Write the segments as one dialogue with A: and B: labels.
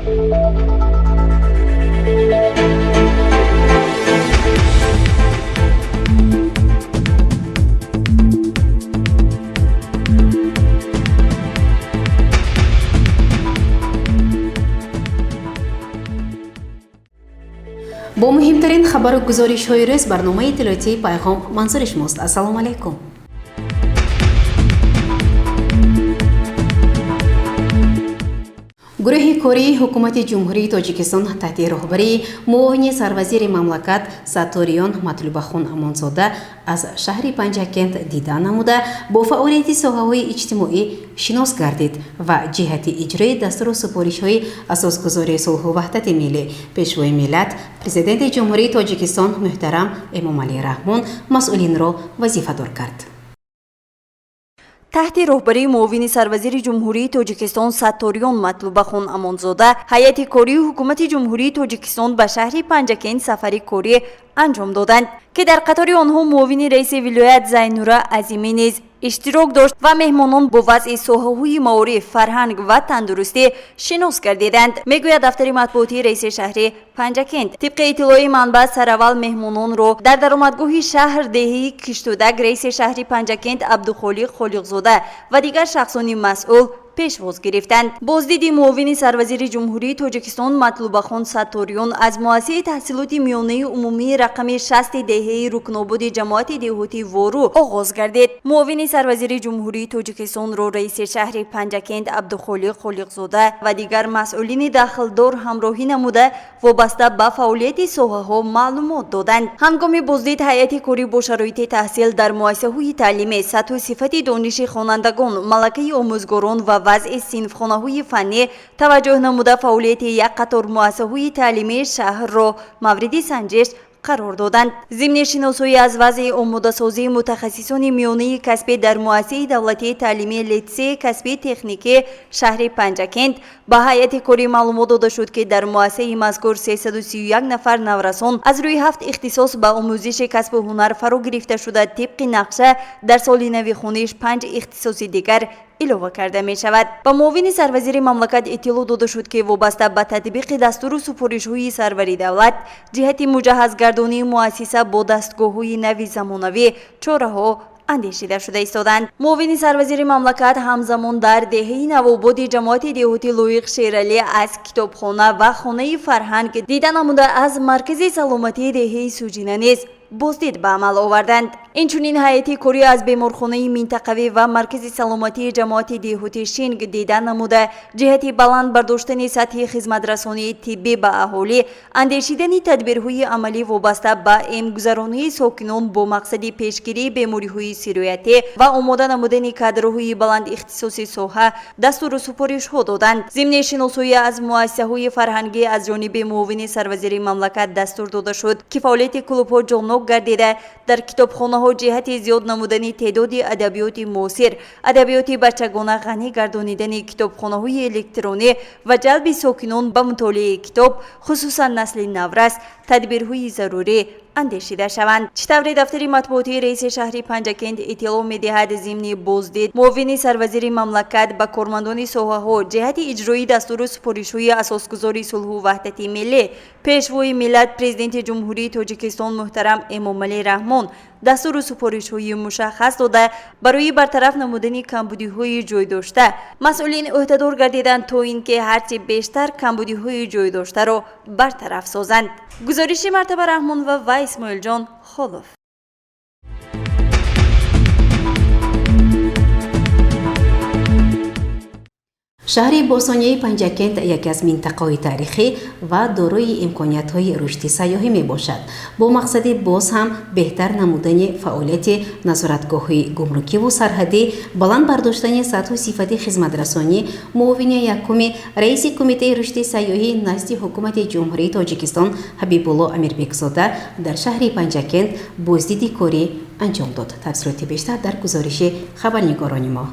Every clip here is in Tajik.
A: Бо муҳимтарин хабару гузоришҳои рӯз барномаи иттилоотии «Пайғом» манзури шумост. Ассалому алайкум. Гурӯҳи кории Ҳукумати Ҷумҳурии Тоҷикистон таҳти роҳбарии муовини сарвазири мамлакат Сатториён Матлубахон Амонзода аз шаҳри Панҷакент дида намуда, бо фаъолияти соҳаҳои иҷтимоӣ шинос гардид ва ҷиҳати иҷрои дастуру супоришҳои Асосгузори сулҳу ваҳдати миллӣ, Пешвои миллат, Президенти Ҷумҳурии Тоҷикистон муҳтарам Эмомалӣ Раҳмон масъулинро вазифадор кард.
B: Таҳти роҳбарии муовини сарвазири Ҷумҳурии Тоҷикистон Сатториён Матлубахон Амонзода ҳайати кории Ҳукумати Ҷумҳурии Тоҷикистон ба шаҳри Панҷакент сафари корӣ анҷом доданд, ки дар қатори онҳо муовини раиси вилоят Зайнура Азимӣ низ иштирок дошт ва меҳмонон бо вазъи соҳаҳои маориф, фарҳанг ва тандурустӣ шинос гардиданд, мегӯяд дафтари матбуотии раиси шаҳри Панҷакент. Тибқи иттилои манбаъ, сараввал меҳмононро дар даромадгоҳи шаҳр, деҳаи Киштудак, раиси шаҳри Панҷакент Абдухолиқ Холиқзода ва дигар шахсони масъул пешвоз гирифтанд. Боздиди муовини сарвазири Ҷумҳурии Тоҷикистон Матлубахон Сатториён аз муассисаи таҳсилоти миёнаи умумии рақами 60-и деҳаи Рукнободи ҷамоати деҳоти Вору оғоз гардид. Муовини сарвазири Ҷумҳурии Тоҷикистонро раиси шаҳри Панҷакент Абдухолиқ Холиқзода ва дигар масъулини дахлдор ҳамроҳӣ намуда, вобаста ба фаъолияти соҳаҳо маълумот доданд. Ҳангоми боздид ҳайати корӣ бо шароити таҳсил дар муассисаҳои таълимӣ, сатҳу сифати дониши хонандагон, малакаи омӯзгорон ва вазъи синфхонаҳои фаннӣ таваҷҷӯҳ намуда, фаъолияти як қатор муассисаҳои таълимии шаҳрро мавриди санҷиш қарор доданд. Зимни шиносоӣ аз вазъи омодасозии мутахассисони миёнаи касбӣ дар муассисаи давлатии таълимии литсеи касбии техникии шаҳри Панҷакент ба ҳайати корӣ маълумот дода шуд, ки дар муассисаи мазкур 331 нафар наврасон аз рӯи ҳафт ихтисос ба омӯзиши касбу ҳунар фаро гирифта шуда, тибқи нақша дар соли нави хониш панҷ ихтисоси дигар илова карда мешавад. Ба муовини сарвазири мамлакат иттилоъ дода шуд, ки вобаста ба татбиқи дастуру супоришҳои сарвари давлат ҷиҳати муҷаҳҳазгардонии муассиса бо дастгоҳҳои нави замонавӣ чораҳо андешида шуда истоданд. Муовини сарвазири мамлакат ҳамзамон дар деҳаи Навободи ҷамоати деҳоти Лоиқ Шералӣ аз китобхона ва хонаи фарҳанг дида намуда, аз маркази саломатии деҳаи Суҷина низ боздид ба амал оварданд. Инчунин ҳайати корӣ аз беморхонаи минтақавӣ ва маркази саломатии ҷамоати деҳоти Шинг дида намуда, ҷиҳати баланд бардоштани сатҳи хизматрасонии тиббӣ ба аҳолӣ, андешидани тадбирҳои амалӣ вобаста ба эмгузаронии сокинон бо мақсади пешгирии бемориҳои сироятӣ ва омода намудани кадрҳои баландихтисоси соҳа дастуру супоришҳо доданд. Зимни шиносоӣ аз муассисаҳои фарҳангӣ аз ҷониби муовини сарвазири мамлакат дастур дода шуд, ки фаъолияти клубҳо ҷоннок гардида, дар китобхонаҳо ҷиҳати зиёд намудани теъдоди адабиёти муосир, адабиёти бачагона, ғанӣ гардонидани китобхонаҳои электронӣ ва ҷалби сокинон ба мутолиаи китоб, хусусан насли наврас, тадбирҳои зарурӣ андешида шаванд. Чӣ тавре дафтари матбуотии раиси шаҳри Панҷакент иттилоъ медиҳад, зимни боздид муовини сарвазири мамлакат ба кормандони соҳаҳо ҷиҳати иҷрои дастуру супоришҳои Асосгузори сулҳу ваҳдати миллӣ, Пешвои миллат, Президенти Ҷумҳурии Тоҷикистон муҳтарам Эмомалӣ Раҳмон дастуру супоришҳои мушаххас дода, барои бартараф намудани камбудиҳои ҷойдошта масъулин ӯҳдадор гардиданд, то ин ки ҳарчи бештар камбудиҳои ҷойдоштаро бартараф созанд. Гузориши Мартаба Раҳмонова ва Исмоилҷон Холов.
A: Шаҳри бостонияи Панҷакент яке аз минтақаҳои таърихӣ ва дорои имкониятҳои рушди сайёҳӣ мебошад. Бо мақсади боз ҳам беҳтар намудани фаъолияти назоратгоҳҳои гумрукиву сарҳадӣ, баланд бардоштани сатҳу сифати хизматрасонӣ, муовини якуми раиси Кумитаи рушди сайёҳӣ назди Ҳукумати Ҷумҳурии Тоҷикистон Ҳабибулло Амирбекзода дар шаҳри Панҷакент боздиди корӣ анҷом дод. Тафсилоти бештар дар гузориши хабарнигорони мо.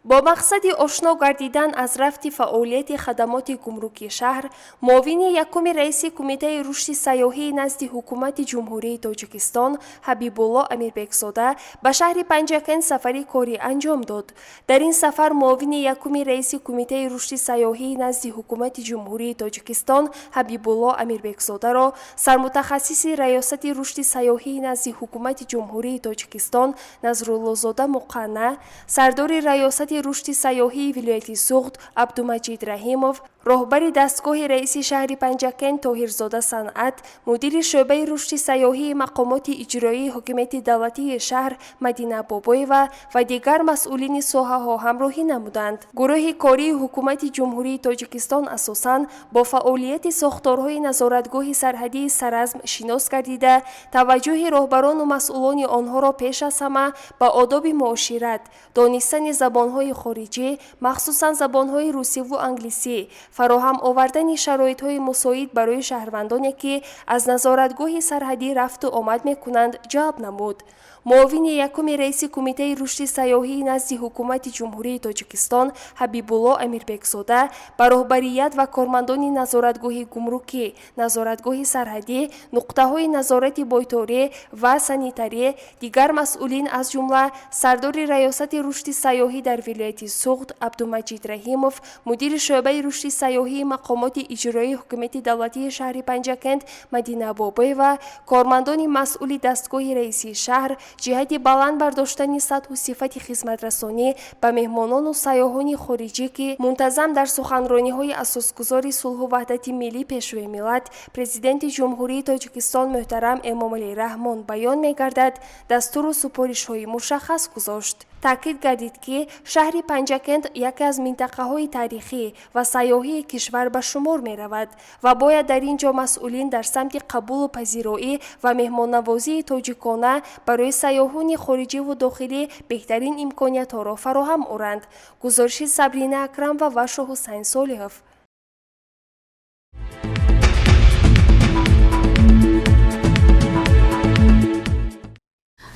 C: Бо мақсади ошно гардидан аз рафти фаъолияти хадамоти гумрукии шаҳр, муовини якуми раиси Кумитаи рушди сайёҳии назди Ҳукумати Ҷумҳурии Тоҷикистон Ҳабибулло Амирбекзода ба шаҳри Панҷакент сафари корӣ анҷом дод. Дар ин сафар муовини якуми раиси Кумитаи рушди сайёҳии назди Ҳукумати Ҷумҳурии Тоҷикистон Ҳабибулло Амирбекзодаро сармутахассиси Раёсати рушди сайёҳии назди Ҳукумати Ҷумҳурии Тоҷикистон Назруллозода Муқанна, сардори Раёсати рушди сайёҳии вилояти Суғд Абдумаҷид Раҳимов, роҳбари дастгоҳи раиси шаҳри Панҷакент Тоҳирзода Санъат, мудири шӯъбаи рушди сайёҳии мақомоти иҷроии ҳокимияти давлатии шаҳр Мадина Бобоева ва дигар масъулини соҳаҳо ҳамроҳӣ намуданд. Гурӯҳи кории Ҳукумати Ҷумҳурии Тоҷикистон асосан бо фаъолияти сохторҳои назоратгоҳи сарҳадии Саразм шинос гардида, таваҷҷӯҳи роҳбарону масъулони онҳоро пеш аз ҳама ба одоби муошират, донистани забонҳои хориҷӣ, махсусан забонҳои русиву англисӣ, фароҳам овардани шароитҳои мусоид барои шаҳрвандоне, ки аз назоратгоҳи сарҳадӣ рафту омад мекунанд, ҷалб намуд. Муовини якуми раиси Кумитаи рушди сайёҳии назди Ҳукумати Ҷумҳурии Тоҷикистон Ҳабибулло Амирбекзода ба роҳбарият ва кормандони назоратгоҳи гумрукӣ, назоратгоҳи сарҳадӣ, нуқтаҳои назорати бойторӣ ва санитарӣ, дигар масъулин, аз ҷумла сардори Раёсати рушди сайёҳӣ дар вилояти Суғд Абдумаҷид Раҳимов, мудири шӯъбаи рушди сайёҳии мақомоти иҷроии ҳокимияти давлатии шаҳри Панҷакент Мадина Бобоева, кормандони масъули дастгоҳи раиси шаҳр ҷиҳати баланд бардоштани сатҳу сифати хизматрасонӣ ба меҳмонону сайёҳони хориҷӣ, ки мунтазам дар суханрониҳои асосгузори сулҳу ваҳдати миллӣ, Пешвои миллат, Президенти Ҷумҳурии Тоҷикистон муҳтарам Эмомалӣ Раҳмон баён мегардад, дастуру супоришҳои мушаххас гузошт. Таъкид гардид, ки шаҳри Панҷакент яке аз минтақаҳои таърихӣ ва сайёҳии кишвар ба шумор меравад ва бояд дар ин ҷо масъулин дар самти қабулу пазироӣ ва меҳмоннавозии тоҷикона барои сайёҳони хориҷиву дохилӣ беҳтарин имкониятҳоро фароҳам оранд. Гузориши Сабрина Акрамова ва Шоҳҳусайн Солиҳов.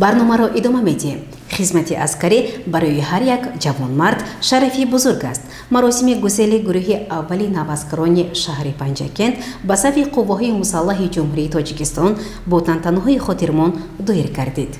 A: Барномаро идома медиҳем. Хизмати аскарӣ барои ҳар як ҷавонмард шарафи бузург аст. Маросими гусели гурӯҳи аввали наваскарони шаҳри Панҷакент ба сафи қувваҳои мусаллаҳи Ҷумҳурии Тоҷикистон бо тантанаҳои хотирмон доир гардид.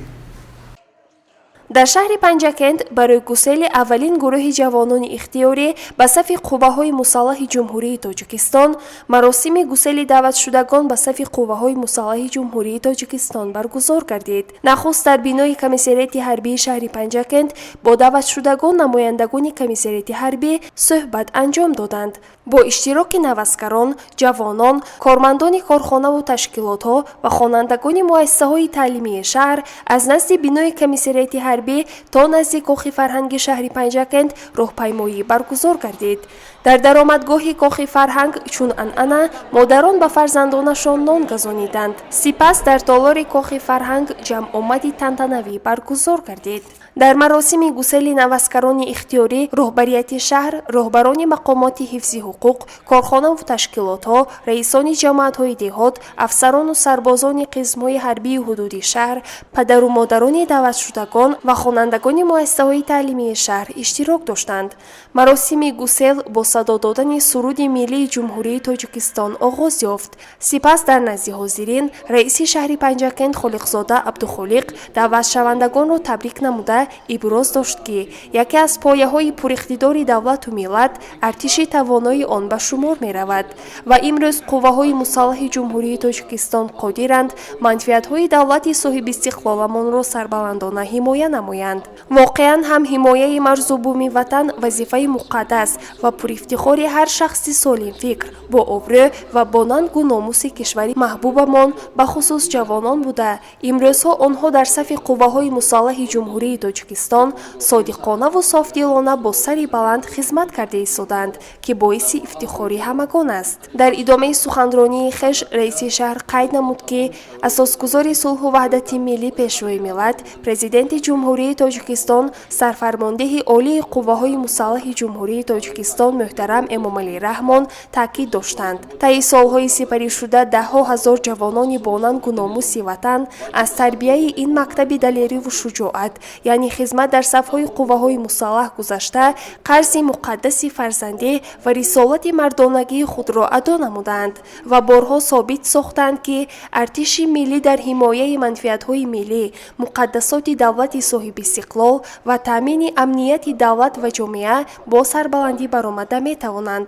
C: Дар шаҳри Панҷакент барои гусели аввалин гурӯҳи ҷавонони ихтиёрӣ ба сафи қувваҳои мусаллаҳи Ҷумҳурии Тоҷикистон маросими гусели даъватшудагон ба сафи қувваҳои мусаллаҳи Ҷумҳурии Тоҷикистон баргузор гардид. Нахуст дар бинои комиссариати ҳарбии шаҳри Панҷакент бо даъватшудагон намояндагони комиссариати ҳарбӣ суҳбат анҷом доданд. Бо иштироки наваскарон, ҷавонон, кормандони корхонаву ташкилотҳо ва хонандагони муассисаҳои таълимии шаҳр аз назди бинои комиссариати ҳарбӣ то назди кохи фарҳанги шаҳри Панҷакент роҳпаймоӣ баргузор гардид. Дар даромадгоҳи кохи фарҳанг чун анъана модарон ба фарзандонашон нон газониданд. Сипас дар толори кохи фарҳанг ҷамъомади тантанавӣ баргузор гардид. Дар маросими гусели наваскарони ихтиёрӣ роҳбарияти шаҳр, роҳбарони мақомоти ҳифзи ҳуқуқ, корхонаву ташкилотҳо, раисони ҷамоатҳои деҳот, афсарону сарбозони қисмҳои ҳарбии ҳудуди шаҳр, падару модарони даъватшудагон ва хонандагони муассисаҳои таълимии шаҳр иштирок доштанд. Маросими гусел бо садо додани суруди миллии Ҷумҳурии Тоҷикистон оғоз ёфт. Сипас дар назди ҳозирин раиси шаҳри Панҷакент Холиқзода Абдухолиқ даъватшавандагонро табрик намуда иброз дошт, ки яке аз пояҳои пуриқтидори давлату миллат артиши тавонои он ба шумор меравад ва имрӯз қувваҳои мусаллаҳи Ҷумҳурии Тоҷикистон қодиранд манфиатҳои давлати соҳибистиқлоламонро сарбаландона ҳимоя намоянд. Воқеан ҳам ҳимояи марзу буми ватан вазифаи муқаддас ва пурифтихори ҳар шахси солимфикр, бо обрӯ ва бо нангу номуси кишвари маҳбубамон, бахусус ҷавонон буда, имрӯзҳо онҳо дар сафи қувваҳои мусаллаҳи Ҷумҳурии Тоҷикистон содиқонаву софдилона бо сари баланд хизмат карда истоданд, ки боиси ифтихори ҳамагон аст. Дар идомаи суханронии хеш раиси шаҳр қайд намуд, ки асосгузори сулҳу ваҳдати миллӣ, Пешвои миллат, Президенти Ҷумҳурии Тоҷикистон, сарфармондеҳи олии қувваҳои мусаллаҳи Ҷумҳурии Тоҷикистон муҳтарам Эмомалӣ Раҳмон таъкид доштанд: таи солҳои сипаришуда даҳҳо ҳазор ҷавонони бо нангу номуси ватан аз тарбияи ин мактаби далериву шуҷоат, яъне Фани хизмат дар сафҳои қувваҳои мусаллаҳ гузашта, қарзи муқаддаси фарзандӣ ва рисолати мардонагии худро адо намуданд ва борҳо собит сохтанд, ки артиши миллӣ дар ҳимояи манфиатҳои миллӣ, муқаддасоти давлати соҳибистиқлол ва таъмини амнияти давлат ва ҷомеа бо сарбаландӣ баромада метавонанд.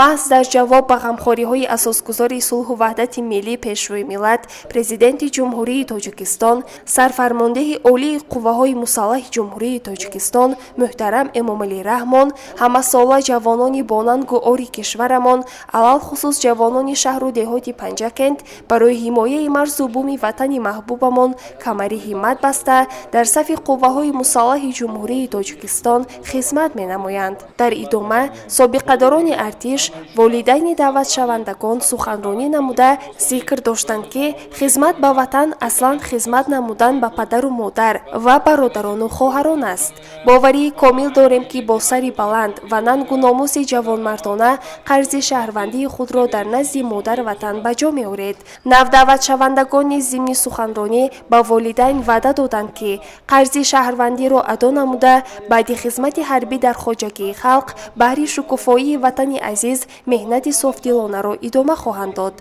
C: Маҳз дар ҷавоб ба ғамхориҳои асосгузори сулҳу ваҳдати миллӣ, Пешвои миллат, Президенти Ҷумҳурии Тоҷикистон, Сарфармондеҳи Олии Қувваҳои Мусаллаҳи Ҷумҳурии Тоҷикистон муҳтарам Эмомалӣ Раҳмон, ҳамасола ҷавонони бонангу ори кишварамон, алалхусус ҷавонони шаҳру деҳоти Панҷакент, барои ҳимояи марзу буми ватани маҳбубамон камари ҳиммат баста, дар сафи қувваҳои мусаллаҳи Ҷумҳурии Тоҷикистон хизмат менамоянд. Дар идома собиқадорони артиш, волидайни даъватшавандагон суханронӣ намуда, зикр доштанд, ки хизмат ба ватан аслан хизмат намудан ба падару модар ва бародарону хоҳарон аст. Боварии комил дорем, ки бо сари баланд ва нангу номуси ҷавонмардона қарзи шаҳрвандии худро дар назди модар ватан ба ҷо меоред. Навдаъватшавандагон низ зимни суханронӣ ба волидайн ваъда доданд, ки қарзи шаҳрвандиро адо намуда, баъди хизмати ҳарбӣ дар хоҷагии халқ баҳри шукуфоии ватани азиз меҳнати софдилонаро идома хоҳанд дод.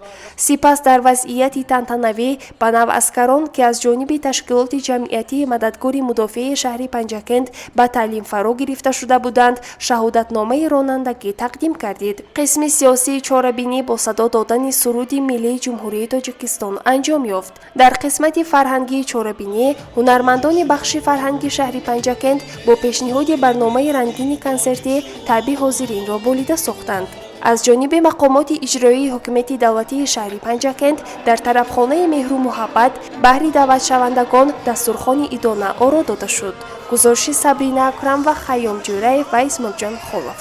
C: Сипас дар вазъияти тантанавӣ ба наваскарон, ки аз ҷониби ташкилоти ҷамъиятии Мададгори мудофиаи шаҳри Панҷакент ба таълим фаро гирифта шуда буданд, шаҳодатномаи ронандагӣ тақдим кардид. Қисми сиёсии чорабинӣ бо садо додани суруди миллии Ҷумҳурии Тоҷикистон анҷом ёфт. Дар қисмати фарҳангии чорабинӣ ҳунармандони бахши фарҳанги шаҳри Панҷакент бо пешниҳоди барномаи рангини консертӣ таъби ҳозиринро болида сохтанд. Аз ҷониби мақомоти иҷроии ҳокимияти давлатии шаҳри Панҷакент дар тарабхонаи Меҳру муҳаббат баҳри даъватшавандагон дастурхони идона оро дода шуд. Гузориши Сабрина Акрам ва Хайём Ҷӯраев ва Исмоилҷон Холов.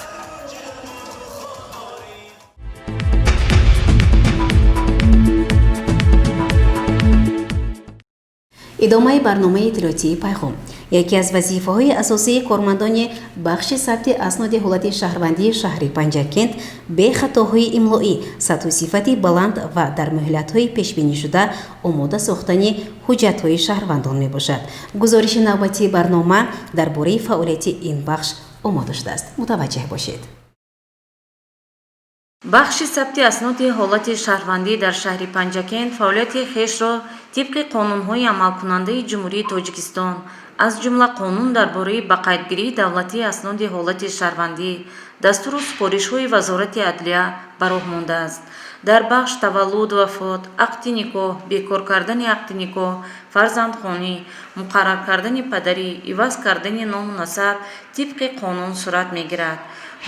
A: Идомаи барномаи иттилоотии Пайғом. Яке аз вазифаҳои асосии кормандони бахши сабти асноди ҳолати шаҳрвандии шаҳри Панҷакент бехатоҳои имлоӣ, сатҳу сифати баланд ва дар муҳлатҳои пешбинишуда омода сохтани ҳуҷҷатҳои шаҳрвандон мебошад. Гузориши навбатии барнома дар бораи фаъолияти ин бахш омода шудааст. Мутаваҷҷеҳ бошед.
D: Бахши сабти асноди ҳолати шаҳрвандӣ дар шаҳри Панҷакент фаъолияти хешро тибқи қонунҳои амалкунандаи Ҷумҳурии Тоҷикистон, аз ҷумла Қонун дар бораи ба қайдгирии давлатии асноди ҳолати шаҳрвандӣ, дастуру супоришҳои Вазорати адлия ба роҳ мондааст. Дар бахш таваллуд, вафот, ақди никоҳ, бекор кардани ақди никоҳ, фарзандхонӣ, муқаррар кардани падарӣ, иваз кардани ному насаб тибқи қонун сурат мегирад.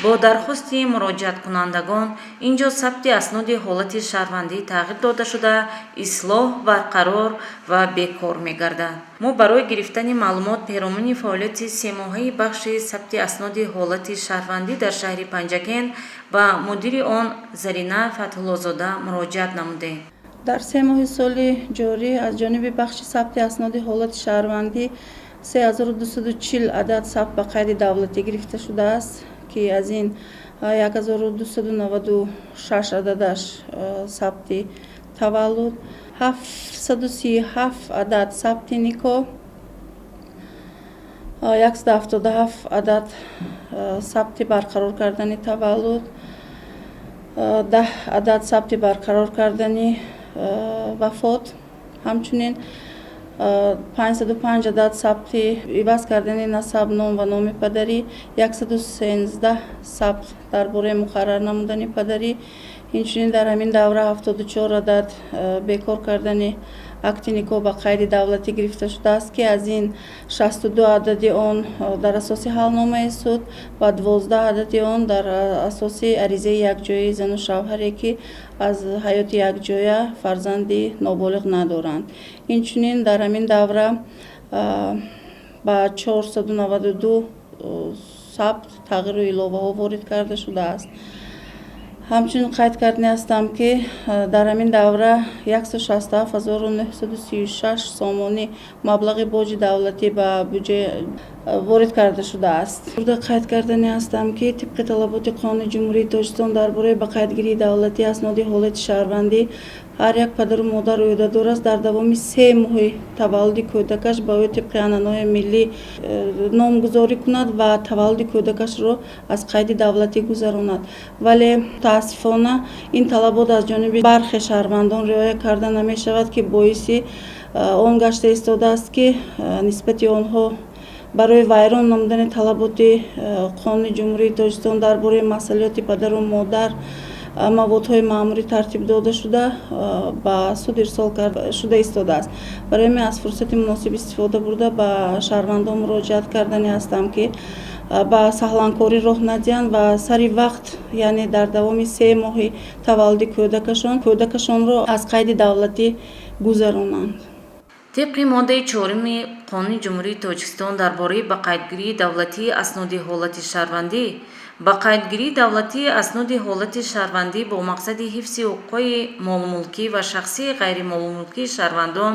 D: Бо дархости муроҷиаткунандагон ин ҷо сабти асноди ҳолати шаҳрвандӣ тағйир дода шуда, ислоҳ, барқарор ва бекор мегардад. Мо барои гирифтани маълумот перомуни фаъолияти семоҳаи бахши сабти асноди ҳолати шаҳрвандӣ дар шаҳри Панҷакент ба мудири он Зарина Фатҳуллозода муроҷиат намудем.
E: Дар 3 моҳи соли ҷорӣ аз ҷониби бахши сабти асноди ҳолати шаҳрвандӣ 3240 адад сабт ба қайди давлатӣ гирифта шудааст, ки аз ин 1296 ададаш сабти таваллуд, 737 адад сабти никоҳ, 177 адад сабти барқарор кардани таваллуд, 10 адад сабти барқарор кардани вафот, ҳамчунин 505 адад сабти иваз кардани насаб, ном ва номи падарӣ, 113 сабт дар бораи муқаррар намудани падарӣ. Инчунин дар ҳамин давра 74 адад бекор кардани акти никоҳ ба қайди давлатӣ гирифта шудааст, ки аз ин 62 адади он дар асоси ҳалномаи суд ва 12 адади он дар асоси аризаи якҷояи зану шавҳаре, ки аз ҳаёти якҷоя фарзанди ноболиғ надоранд. Инчунин дар ҳамин давра ба 492 сабт тағйиру иловаҳо ворид карда шудааст. Ҳамчунин қайд кардани ҳастам, ки дар ҳамин давра 167 936 сомонӣ маблағи боҷи давлатӣ ба буҷа ворид карда шудааст. Қайд кардани ҳастам, ки тибқи талаботи Қонуни Ҷумҳурии Тоҷикистон дар бораи ба қайдгирии давлатии асноди ҳолати шаҳрвандӣ Ҳар як падару модар ӯҳдадор аст дар давоми 3 моҳи таваллуди кӯдакаш ба ӯ тибқи анъанаҳои миллӣ номгузорӣ кунад ва таваллуди кӯдакашро аз қайди давлатӣ гузаронад. Вале мутаассифона ин талабот аз ҷониби бархе шаҳрвандон риоя карда намешавад, ки боиси он гашта истодааст, ки нисбати онҳо барои вайрон намудани талаботи Қонуни Ҷумҳурии Тоҷикистон дар бораи масъулияти падару модар маводҳои маъмурӣ тартиб дода шуда, ба суд ирсол шуда истодааст. Барои ҳамин аз фурсати муносиб истифода бурда, ба шаҳрвандон муроҷиат кардани ҳастам, ки ба саҳланкорӣ роҳ надиҳанд ва сари вақт, яъне дар давоми 3 моҳи таваллуди кӯдакашон, кӯдакашонро аз қайди давлатӣ гузаронанд.
D: Тибқи моддаи чоруми Қонуни Ҷумҳурии Тоҷикистон дар бораи ба қайдгирии давлатии асноди ҳолати шаҳрвандӣ, ба қайдгирии давлатии асноди ҳолати шаҳрвандӣ бо мақсади ҳифзи ҳуқуқҳои молмулкӣ ва шахсии ғайримолмулкии шаҳрвандон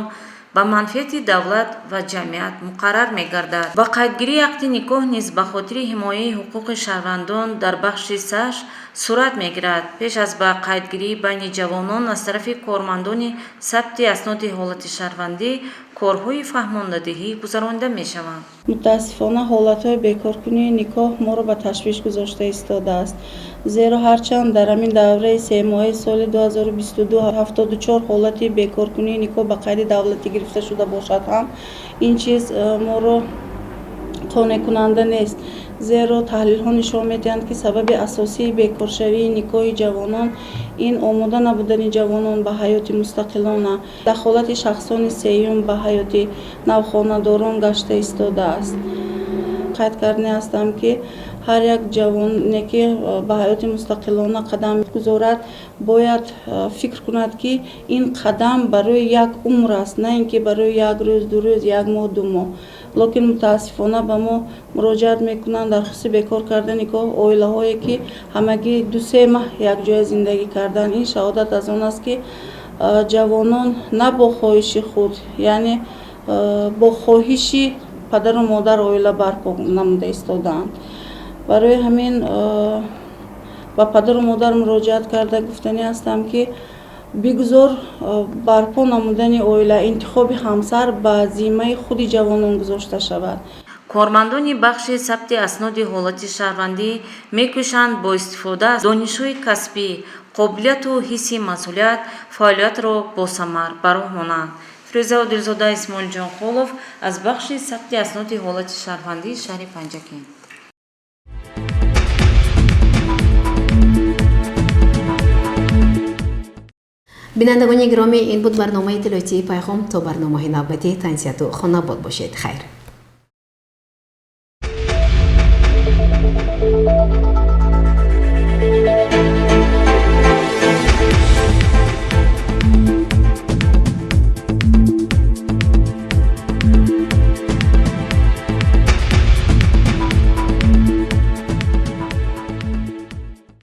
D: ба манфиати давлат ва ҷамъият муқаррар мегардад. Ба қайдгирии ақди никоҳ низ ба хотири ҳимояи ҳуқуқи шаҳрвандон дар бахши САШ сурат мегирад. Пеш аз ба қайдгирӣ байни ҷавонон аз тарафи кормандони сабти асноди ҳолати шаҳрвандӣ корҳои фаҳмондадиҳӣ гузаронида мешаванд.
E: Мутаассифона, ҳолатҳои бекоркунии никоҳ моро ба ташвиш гузошта истодааст, зеро ҳарчанд дар ҳамин давраи семоҳаи соли 2022 74 ҳолати бекоркунии никоҳ ба қайди давлатӣ гирифта шуда бошад ҳам, ин чиз моро қонеъкунанда нест, зеро таҳлилҳо нишон медиҳанд, ки сабаби асосии бекоршавии никоҳи ҷавонон ин омода набудани ҷавонон ба ҳаёти мустақилона, дахолати шахсони сеюм ба ҳаёти навхонадорон гашта истодааст. Қайд кардани ҳастам, ки ҳар як ҷавоне, ки ба ҳаёти мустақилона қадам гузорад, бояд фикр кунад, ки ин қадам барои як умр аст, на ин ки барои як рӯз, 2 рӯз, як моҳ, 2 моҳ. Лекин мутаассифона ба мо муроҷиат мекунанд дар хусуси бекор кардани никоҳ оилаҳое, ки ҳамагӣ 2-3 маҳ якҷоя зиндагӣ карданд. Ин шаҳодат аз он аст, ки ҷавонон на бо хоҳиши худ, яъне бо хоҳиши падару модар оила барпо намуда истодаанд. Барои ҳамин ба падару модар муроҷиат карда гуфтанӣ ҳастам, ки бигузор барпо намудани оила, интихоби ҳамсар ба зиммаи худи ҷавонон гузошта шавад.
D: Кормандони бахши сабти асноди ҳолати шаҳрвандӣ мекӯшанд бо истифода аз донишҳои касбӣ, қобилияту ҳисси масъулият фаъолиятро босамар ба роҳ монанд. Фирӯза Одилзода, Исмоилҷон Холов аз бахши сабти асноди ҳолати шаҳрвандии шаҳри Панҷакент.
A: Бинандагони гиромӣ, ин буд барномаи иттилоотии «Пайғом». То барномаҳои навбатӣ тансиҳату хонабод бошед. Хайр.